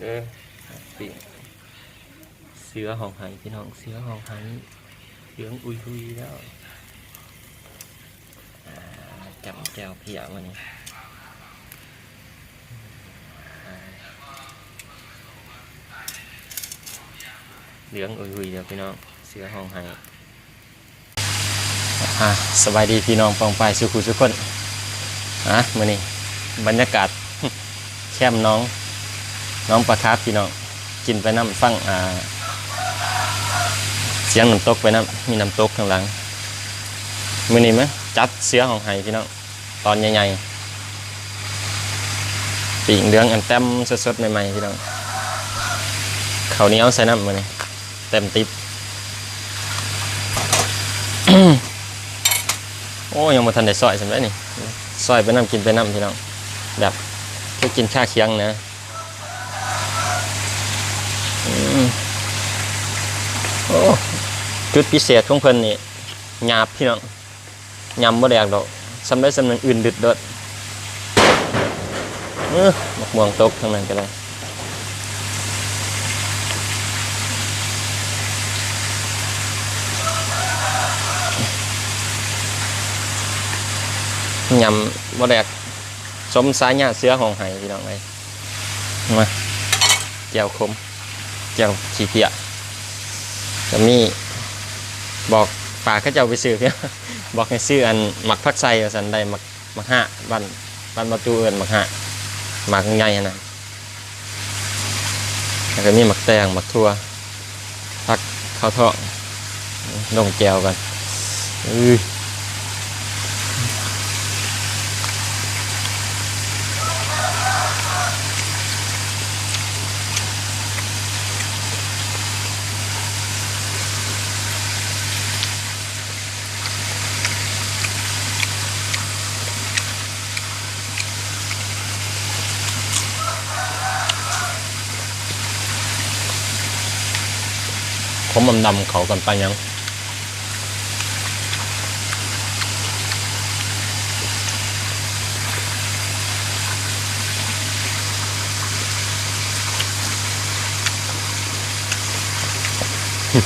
ເອີ ປີ້ງເສືອຮ້ອງໄຫ້ພີ່ນ້ອງ ເສືອຮ້ອງໄຫ້ ເຫຼືອງອຸຍຮຸຍແລ້ວ. ອ່າ ຈ້ຳແຈ່ວເພຍມື້ນີ້ ອ່າ ເຫຼືອງອຸຍຮຸຍແລ້ວພີ່ນ້ອງ ເສືອຮ້ອງໄຫ້. ອ່າ ສະບາຍດີພີ່ນ້ອງປ້ອງປາຍສູ່ຜູ້ສູ່ຄົນ. ອ່າ ມື້ນີ້ບັນຍາກາດແຄມໜອງ ໜອງປາຄາບພີ່ນ້ອງ ກິນໄປນຳ ຟັງ ອ່າ ສຽງນ້ຳຕົກໄປນຳ ມີນ້ຳຕົກຂ້າງຫຼັງ. ມື້ນີ້ມາຈັດເສືອຮ້ອງໄຫ້ພີ່ນ້ອງ ຕອນໃຫຍ່ໆ ປີ້ງເຫຼືອງອັນແຕ້ມສົດໆໃໝ່ໆ ພີ່ນ້ອງ ເຂົ້າໜຽວໃສ່ນຳມື້ນີ້ ເຕັມຕິບ. ໂອ້ ຍັງບໍ່ທັນໄດ້ຊອຍສ່ຳໃດນີ້ ຊອຍໄປນຳ ກິນໄປນຳພີ່ນ້ອງ ແບບຄືກິນຄາຄຽງນະ. ອືມ ໂອ້ ຈຸດພິເສດຂອງເພິ່ນນີ້ ຫຍາບພີ່ນ້ອງ ຫຍ້ຳບໍ່ແດກດອກ ສ່ຳໃດສ່ຳໜຶ່ງ ອື່ນດຶດໂດດ. ເອີ ໝາກມ່ວງຕົກທາງນັ້ນກໍໄດ້ ຫຍ້ຳບໍ່ແດກ ສົມສາຍາເສືອຮ້ອງໄຫ້ພີ່ນ້ອງເອີຍ. ມາ ແຈ່ວຂົມ ແຈ່ວຂີ້ເພຍ ກໍມີ ບອກຝາກເຂົາເຈົ້າໄປຊື້ ບອກໃຫ້ຊື້ອັນໝາກຜັກໄຊວ່າຊັ້ນ ໄດ້ໝາກ ໝາກຮາກ ບ້ານ ບ້ານບ່າວຕູ້ເອີ້ນໝາກຮາກ ໝາກໃຫຍ່ຫັ້ນນະ ແລ້ວກໍມີໝາກແຕງ ໝາກຖົ່ວ ຜັກເຂົ້າທ້ອງ ລົງແຈ່ວກ່ອນ. ອື ຂົມອຳດຳເຂົ້າກັນປານຫຍັງ. ອືມ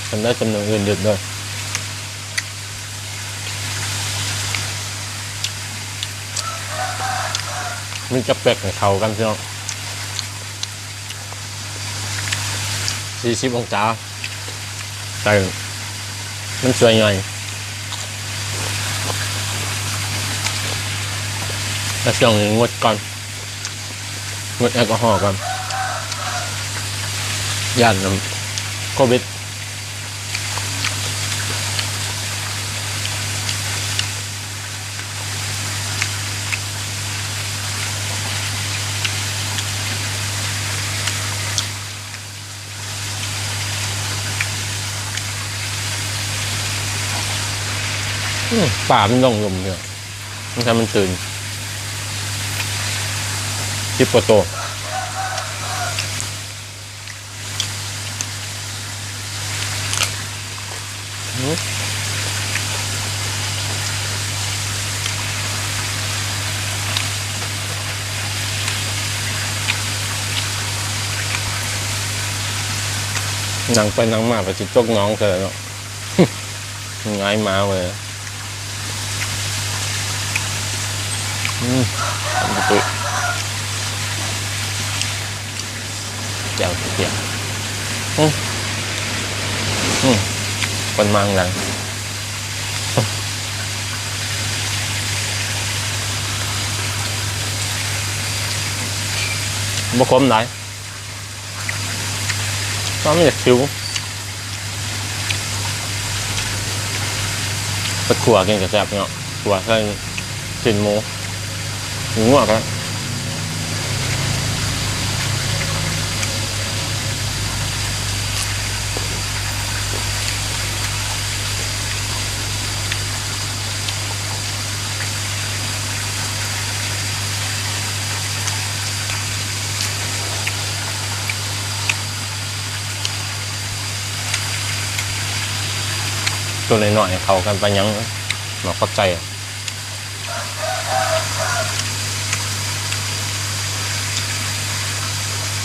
ຄັນໄດ້ຈຳນວນອື່ນເດັດເດີ ມັນຈະເປັກໃຫ້ເຂົ້າກັນ ພີ່ນ້ອງ. ສີ່ສິບອົງສາ ໃສ່ ມັນຊ່ວຍຍ່ອຍ ແຕ່ຊ່ວງນີ້ງົດກ່ອນ ງົດແອລກໍຮໍກ່ອນ ຢ້ານ ອັນ ໂຄວິດ. ອືມ ປາມັນລົງລຸ່ມເດີ ມັນ ຖ້າມັນຕື່ນ ສິບກວ່າໂຕ. ອືມ ນັ່ງໄປນັ່ງມາໄປຊິຕົກໜອງແທ້ເນາະ ຫງາຍໝາເວີຍ. ອືມ ຕຳບັກຫຸ່ງ ແຈ່ວເພຍ ອືມ ອືມ ຄົນມາຂ້າງຫຼັງ ບໍ່ຂົມຫຼາຍ. ມັນຢາກຫິວ ໄປຂົ້ວກິນກໍແຊບເນາະ ຂົ້ວໃສ່ຊີ້ນໝູ ຊີ້ນງົວກໍໄດ້. ອື ຕົວນ້ອຍໆ ເຂົ້າກັນປານຫຍັງ ໝາກຜັກໄຊ.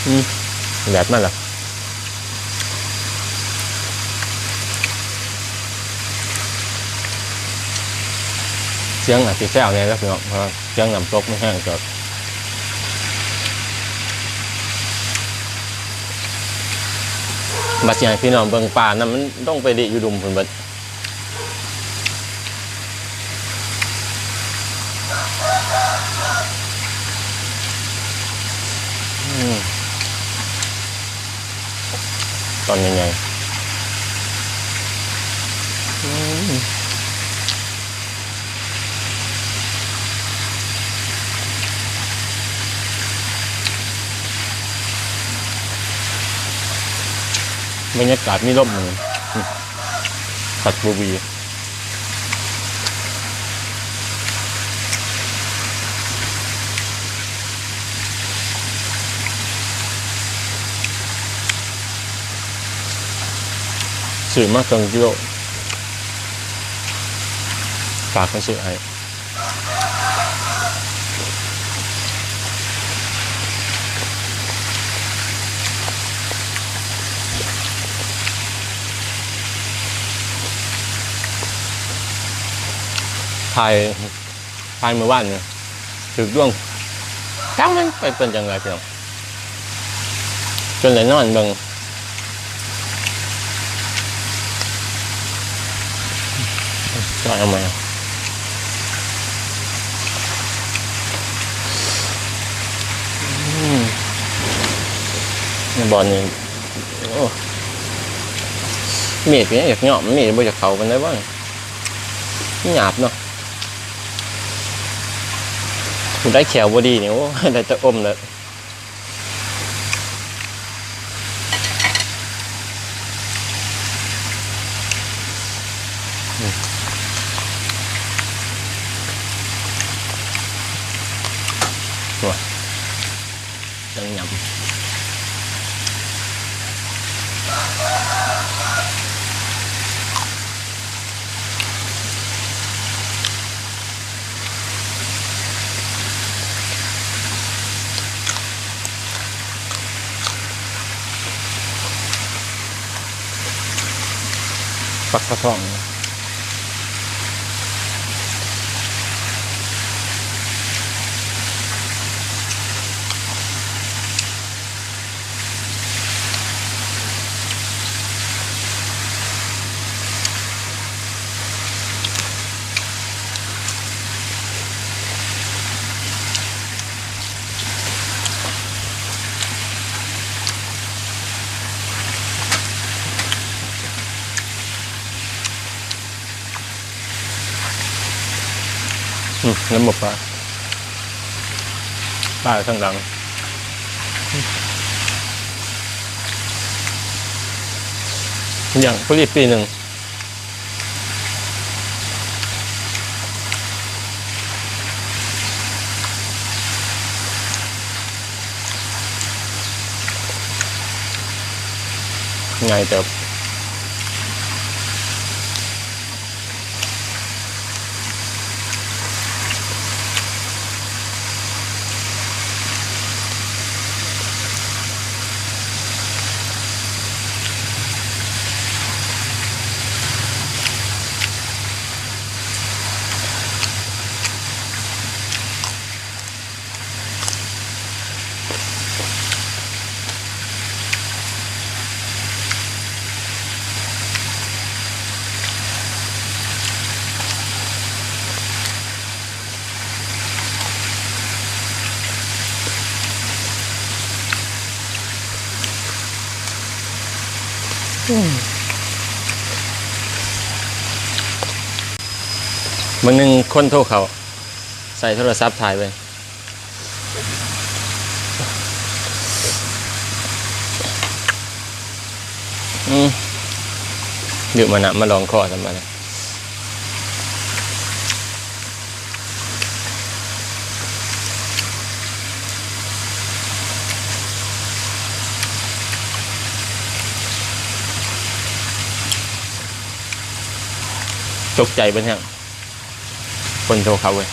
ອືມ ແດດມາແລ້ວ. ສຽງອາດຊິແຊວແດ່ເດີພີ່ນ້ອງ ເພາະວ່າສຽງນ້ຳຕົກມັນແຮງເກີບ. ບັດຊິໃຫ້ພີ່ນ້ອງເບິ່ງປານຳ ມັນລົງໄປລິຢູ່ລຸ່ມພຸ້ນເບິດ. ອືມ ຕອນໃຫຍ່ໆ ອືມ. ບັນຍາກາດມີລົມ ອືມ ພັດວູວີ. ຊື້ມາເຄິ່ງກິໂລ ຝາກເພິ່ນຊື້ໃຫ້. ຖ່າຍ ຖ່າຍມື້ວານນີ້ ຖືກດວງ ຈັກມັນໄປເປັນຈັ່ງໃດພີ່ນ້ອງ. ຈົນໄດ້ນອນເບິ່ງ ຈອດເອົາໃໝ່ ອືມ ບ່ອນນີ້ ໂອ້ ມີດກໍຍັງຢາກຫຍ້ອມ ມີດບໍ່ຢາກເຂົ້າປານໃດບໍ່ ມັນຫຍາບເນາະ. ຜູ້ໃດແຂ້ວບໍ່ດີນີ້ ໂອ້ ໄດ້ແຕ່ອົມແຫຼະ. ໂອ້ຍ ຍັງຫຍຳ. ປັກກະທ່ອງ. ອືມ ນ້ຳໝົກປາ ປາທາງຫຼັງ ຢ່າງ ພໍດີປີໜຶ່ງ ໃຫຍ່ເຕີບ. ມື້ໜຶ່ງຄົນໂທເຂົ້າ ໃສ່ໂທລະສັບຖ່າຍເບິ່ງ. ອືມ ດື່ມມານຳ ມາລອງຄໍຊະບັດນີ້. ອ ຕົກໃຈເບິດແຮງ ຄົນໂທເຂົ້າເວີຍ.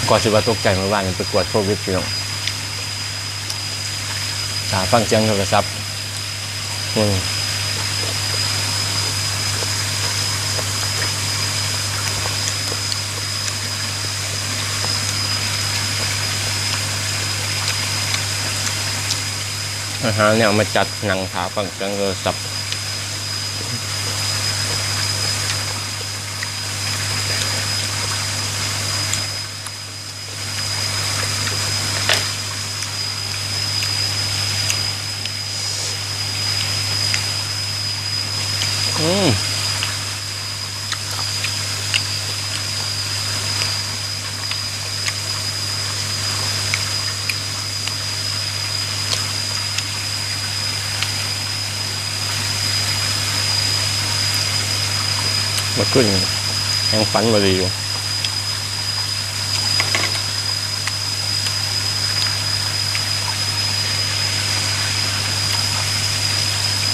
ກໍຊິວ່າຕົກໃຈ ມື້ວານນີ້ໄປກວດໂຄວິດ ພີ່ນ້ອງ ຖ້າຟັງສຽງໂທລະສັບ. ອືມ ຫາແນວມາຈັດ ນັ່ງຖ້າຟັງສຽງໂທລະສັບ. ອືມ ເມື່ອຄືນຍັງຝັນບໍ່ດີຢູ່.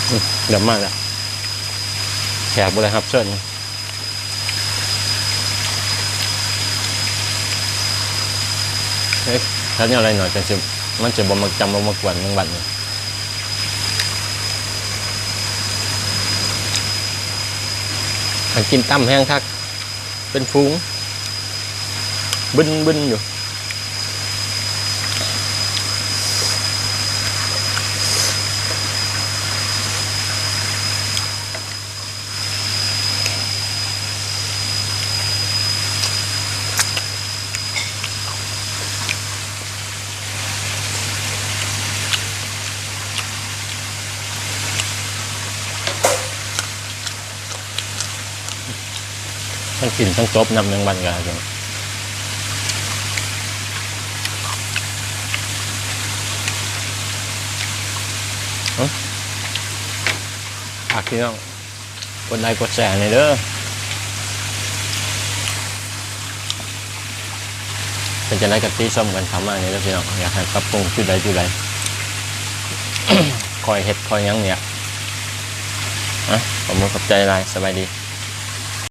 ອືມ ເລີ່ມມາແລ້ວ ແຂກບໍ່ໄດ້ຮັບເຊີນ. ເຮັດ ເຮັດແນວໃດໜ້ອຍ ຈັ່ງຊິ ມັນຊິບໍ່ມາຈຳ ບໍ່ມາກວນແມງວັດນີ້. ຄັນກິນຕຳແຮງຄັກ ເປັນຝູງ ບຶນໆຢູ່. ທັງກິນທັງຕົບນ້ຳແມງວັດກໍໄດ້. ເອົ້າ ຝາກພີ່ນ້ອງ ກົດໄລກົດແຊໃຫ້ແດ່ເດີ້. ເປັນຈັ່ງໃດກໍຕິຊົມກັນເຂົ້າມາແດ່ເດີ້ພີ່ນ້ອງ ຢາກໃຫ້ປັບປຸງຈຸດໃດຈຸດໃດ ຄ່ອຍເຮັດຄ່ອຍຫຍັງນີ້ລະ. ອ່ະ ຂອບຄຸນຂອບໃຈຫຼາຍ ສະບາຍດີ.